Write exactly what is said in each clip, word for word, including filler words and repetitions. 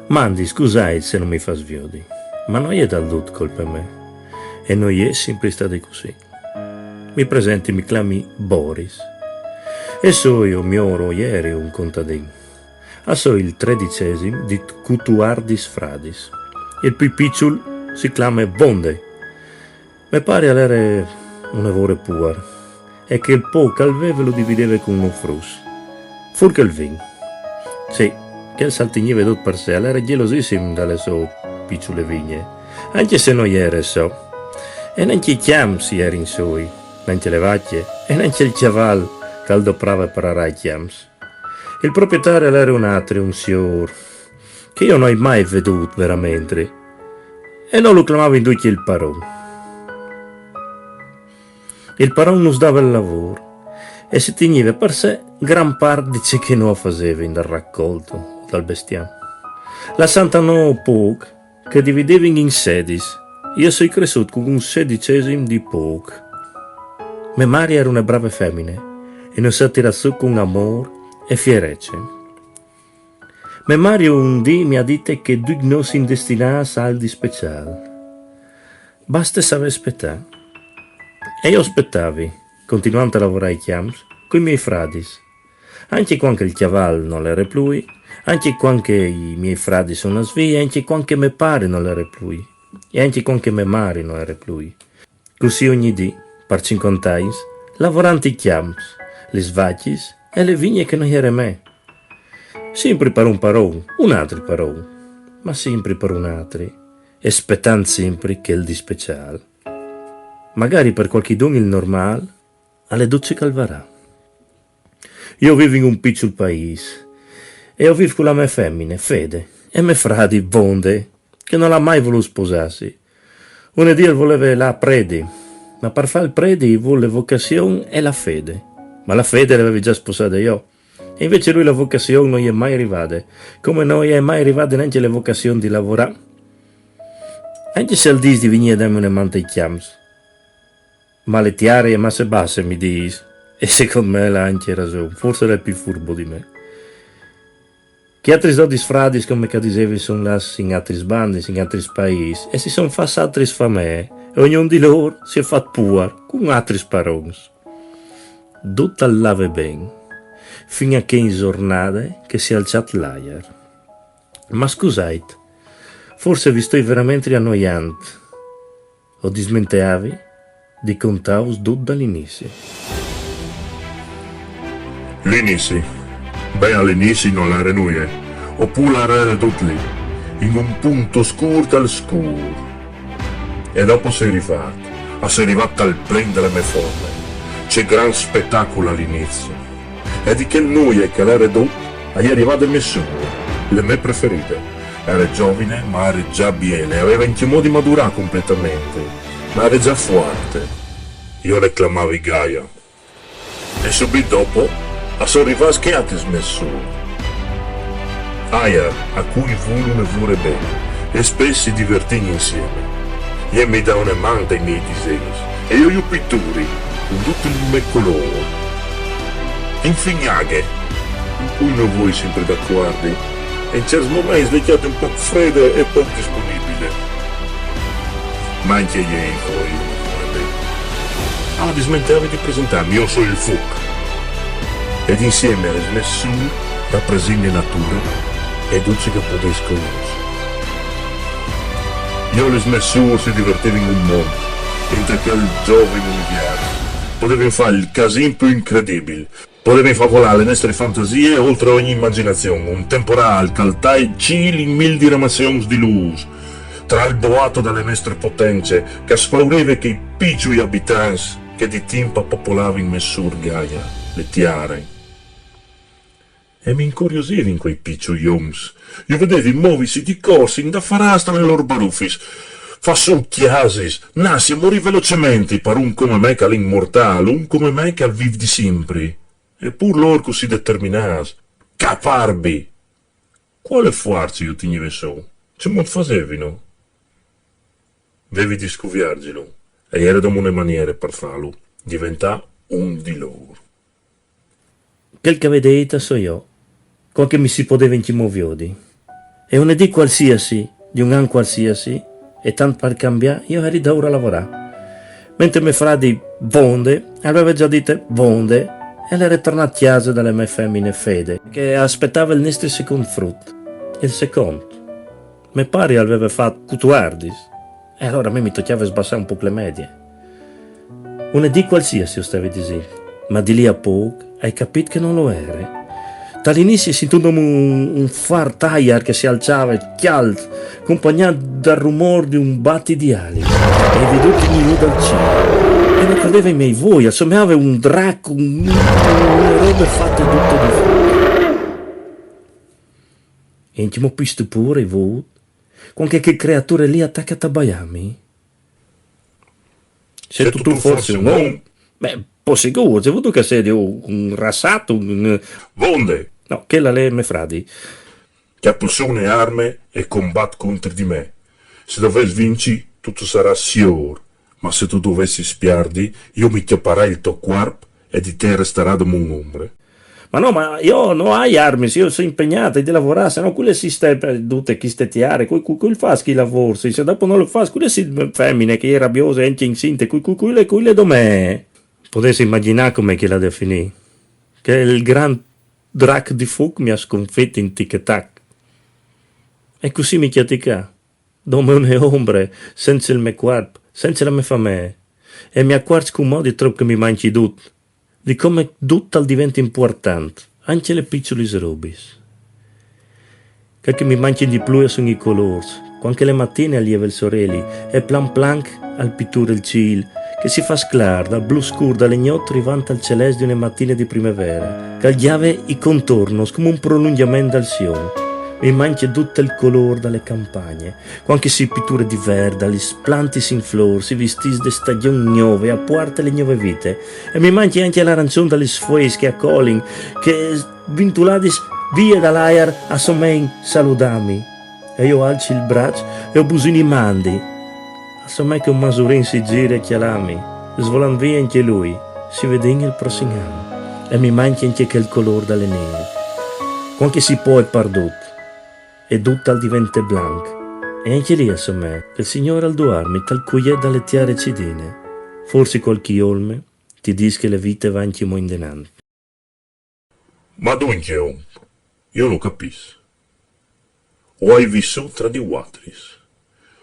Mandi, scusait se no mi fâs viodi, ma no je dal dut colpe mê, e no je simpri stadi cussì. Mi presenti, mi clami Boris, e soi, o miôr, o jeri un contadin. A soi il tredicesim di cutuardis fradis. Il plui piçul si clame Vonde. Me pari al jere une vore puar, e chel pôc che al veve lu divideve cun nô fruts. Fûr che il vin. Sì, chel si al tignive dut par se, al jere gjelosissim da le sô piçule vigne, ancje se no jere sô. E nancje i cjamps i jerin sôi, nancje le vacje, e nancje il cjaval che al doprave par arâ ai cjamps. Il proprietari al jere un altri, un siôr, che jo no ai mai vedût veramentri, e nô lu clamavin ducj il paron. Il paron nus dave il lavôr e si tignive par se gran part di ce che nô fasevin, dal racolt o dal bestiam, lassant a nô pôc che dividevin in sedis. Jo soi cressût cun un sedicesim di pôc. Me mari e jere une brave femine e nus à tirât sù cun amôr e fierece. Me mari un dì mi à dite che ducj nô sin destinâts a alc di speciâl. Baste savê spietâ. E jo o spietavi, continuant a lavorâ ai cjamps, cui miei fradis. Ancje cuant che il cjaval nol jere plui, ancje cuant che i miei fradis a son lâts vie, ancje cuant che me pari nol jere plui, e ancje cuant che me mari no jere plui. Cussì ogni dì, par cincuante agns, lavorant i cjamps, lis vacjis e le vigne che no jere mê. Simpri par un paron, un altri paron, ma simpri par un altri, e spietant simpri chel di speciâl. Magari par cualchidun il normâl al è dut ce che al varà. Jo o vîf in un piçul paîs e o vîf cu la mê femine, Fede, e me fradi, Vonde, che nol à mai volût sposâsi. Une dì al voleve lâ al predi, ma par fâ il predi i vûl le vocazion e la fede. Ma la fede le vevi za sposade jo. E invezit lui la vocazion no je mai rivade, come no je mai rivade nancje le vocazion di lavorâ. Ancje se al dîs di vignî a dâmi une man tai cjamps. Ma le tiare e je masse basse, mi dîs. E secont me al à ancje rason, forsit al è plui furbo di me. Chei altris dodis fradis, come che o disevi, a son lâts in altris bandis, in altris paîs, e si son fats altris famee, e ognun di lôr si è fat puar, cun altris parons. Dut al lave ben, fin a chê zornade che si è alçât l'aiar. Ma scusait, forsit vi stoi veramentri anoiant. O dismenteavi di contâus dut dal inizi. L'inizi. Ben, al inizi nol jere nuie. Opûr al jere dut li, in un pont oscûr dal scûr. E dopo o soi rivât, o soi rivât tal plen de le mê forme. Ce grant spetacul al inizi. E di chel nuie che al jere dut, e je rivade mê sûr, le mê preferide. E jere zovine, ma e jere za biele, e veve ancjemò di madurâ completamentri, ma e jere za fuarte. Jo le clamavi Gaia. E subit dopo a son rivâts chei altris mê sûr. Aiar, a cui i vûl une vore ben, e spes si divertìn insiemi. Jê mi da une man tai miei disegns, e jo ju pituri, cun dutis lis mês colôr. Infin Aghe, cun cui no voi simpri dacuardi, e in cierts moments le cjati un pôc frede e pôc disponibile. Ma ancje jê i vûl une vore ben. Ah, o dismenteavi di presentâmi, jo o soi il Fuc. Ed insiemi a lis mês sûr rapresint la nature e dut ce che o podês cognòs. Jo e lis mês sûr si divertivin un mont, inta chel zovin univers. Podevin fâ il casin plui incredibil. Podevin fâ volâ le nestre fantasie oltri ogni imagjinazion, un temporâl che al tai cîl in mil diramazions di lûs, tra il boato de le nestre potence, che al spaureve chei piçui abitants che di timp a popolavin mê sûr Gaia, le tiare. E mi incuriosivin chei piçui oms, ju vedevi movisi di corse, indafarâts tra lis lôr barufis, fâ sù cjasis, nassi e morî velocementri, par un come me che al è imortâl, un come me che al vîf di simpri. Epûr lôr cussì determinâts, caparbi! Cuale fuarce ju tignive sù? Cemût fasevino? Vevi di scuvierzilu, e e jere dome une maniere par fâlu, diventâ un di lôr. Chel che o vês dit a soi jo, cuant che mi si podeve ancjemò viodi. E un dì qualsiasi, di un an qualsiasi, e tant par cambià, io eri daûr a lavorâ. Mentre me fradi vonde, al veve za dite vonde, e al ere tornât a cjase da la mê femine Fede, che e spietave il nestri secont frut. Il secont. Me pari al veve fat cutuardis. E alore a mi mi tocjave sbassâ un pôc la medie. Un dì qualsiasi, o stevi disint, ma di li a pôc o ai capît che no lu ere. Tal inizi o ai sintût dome un, un fuart aiar che si alçave, cjalt, compagnât dal rumôr di un bati di alis. O ai viodût il nûl dal cîl. E no crodeve ai miei voi, al someave un drac, un, une robe fate dute di fûc. E ancjemò plui stupôr o ai vût, cuant che chê creature li e à tacât a baiâmi. Sêstu tu forsi un om? Beh, po sigûr, ce vûstu che al sedi un, un rasat, un... Vonde! No, chel al è me fradi. Cjapul sù une arme e combat cuintri di me. Se tu dovês vinci, tu, tu sarâs siôr, ma se tu dovessis pierdi, jo mi cjaparai il to cuarp e di te restarà dome une ombre. Ma no, ma jo no ai armis, jo o soi impegnât, o ai di lavorâ, se no cui le si ste, eh, dute cheste tiare, cui, cui, cui lu fâs chei lavôrs, se dopo no lu fâs, cui le si femine che e je rabiose e ancje incinte, cui, cui, cui le, cui le dome? Podês imagjinâ come che al à di finî. Che il grant drac di fûc mi à sconfit in tic e tac. E cussì mi cjati ca, dome une ombre, cence il me cuarp, cence la mê famee. E mi acuarç cumò di trop che mi mancje dut, di come dut al divente impuartant, ancje lis piçulis robis. Chel che mi mancje di plui a son i colôrs, cuant che la matine al jeve il soreli e planc planc al piture il cîl, che si fâs clâr dal blu scûr da la gnot rivant al celest di une matine di primevere, che al gjave i contornos come un prolungjament dal siom. Mi mancje dut il colôr da la campagne, cuant che si piture di vert da lis plantis in flôr, si vistîs de stagjon gnove, a puarte la gnove vite, e mi mancje ancje l'arancion da lis fueis che a colin, che svintuladis vie dal aiar a somein saludâmi. E jo o alci il braç e o busini Mandi. A somee che un masurin si zire a cjalâmi, svolant vie ancje lui, si vedìn il prossim an. E mi mancje ancje chel colôr da la nêf. Cuant che si poie par dut, e dut al divente blanc. E ancje li a somee che il Signôr al duarmi tal cuiet da la tiare cidine. Forsi cualchi olme ti dîs che la vite e va ancjemò indenant. Ma duncje, om, jo no capìs. O ai vissût tra di vualtris.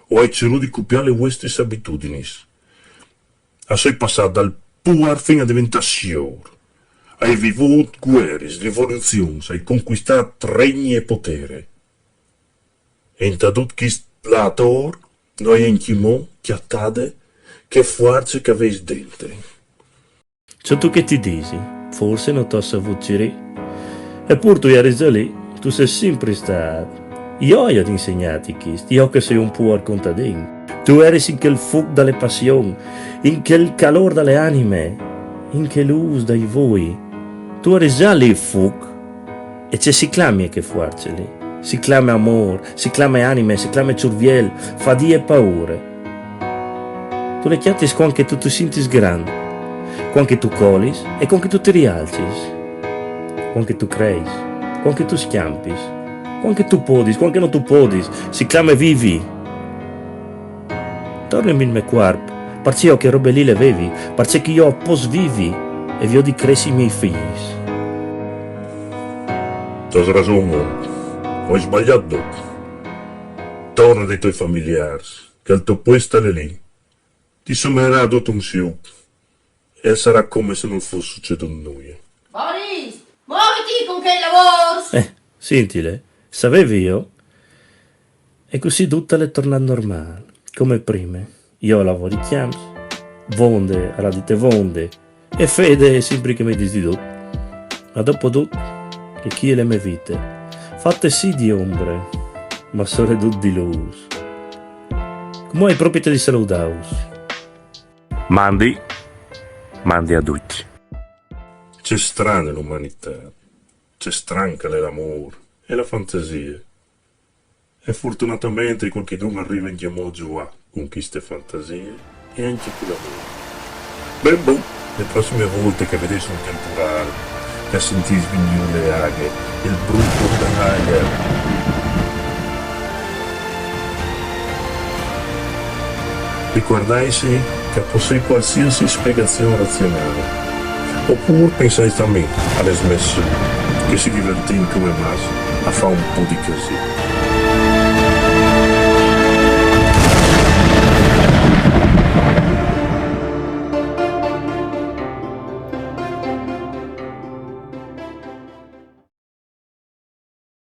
O ai cirût di cupiâ lis vuestris abitudinis. O soi passât dal puar fin a deventâ siôr. O ai vivût gueris, rivoluzions, o ai concuistât regni e potere. E inta dut chest lâ ator no ai ancjemò cjatade chê fuarce che o vês dentri. Ce vûstu che ti disi, forsit no tu âs savût cirî. Epûr tu jeris za li, tu sês simpri stât. Jo o ai insegnâti chest, jo che o soi un puar contadin. Tu jeris in chel fûc da la passion, in chel calôr da la anime, in chê lûs dai voi. Tu jeris za li fûc. E ce si clame chê fuarce li? Si clame amôr, si clame anime, si clame surviel, fadie e paure. Tu le cjatis cuant che tu ti sintis grant, cuant che tu colis e cuant che tu ti rialcis, cuant che tu creis, cuant che tu scjampis, cuant che tu podis, cuant che no tu podis, si clame vivi. Tornimi il me cuarp, parcè che chê robe li le vevi, parcè che jo o pues vivi e viodi cressi i miei fiis. Tu âs rason, o ai sbaliât dut. Torne dai toi familiârs, che il to puest al è li. Ti somearà dut un sium e al sarà come se nol fos sucedût nuie. Boris, moviti cun chei lavôrs! Eh, sintile, savevi jo? E cussì dut al è tornât normâl, come prime. Jo o lavori i cjamps, vonde, al à dite vonde, e Fede simpri che mi dîs di dut. Ma dopo dut, chê chi e je la mê vite, fate sì di ombre, ma soredut di lûs. Cumò o ai propit di saludâus. Mandi, mandi a ducj. Ce strane la umanitât, ce stran che al è l'amôr e la fantasie. E fortunatamentri cualchidun al rive ancjemò a zuiâ cun cheste fantasie e ancje cun l'amôr. Ben bon, la prossime volte che o vedês un tempurâl, che o sintês vignî la aghe, il brut da aiar, Ricuardaitsi ca pussei qualsiasi spiegazion razionale. Opûr pensait a mi, a l'é smessûr, che si divertìn come mats a fâ un pôc di casì.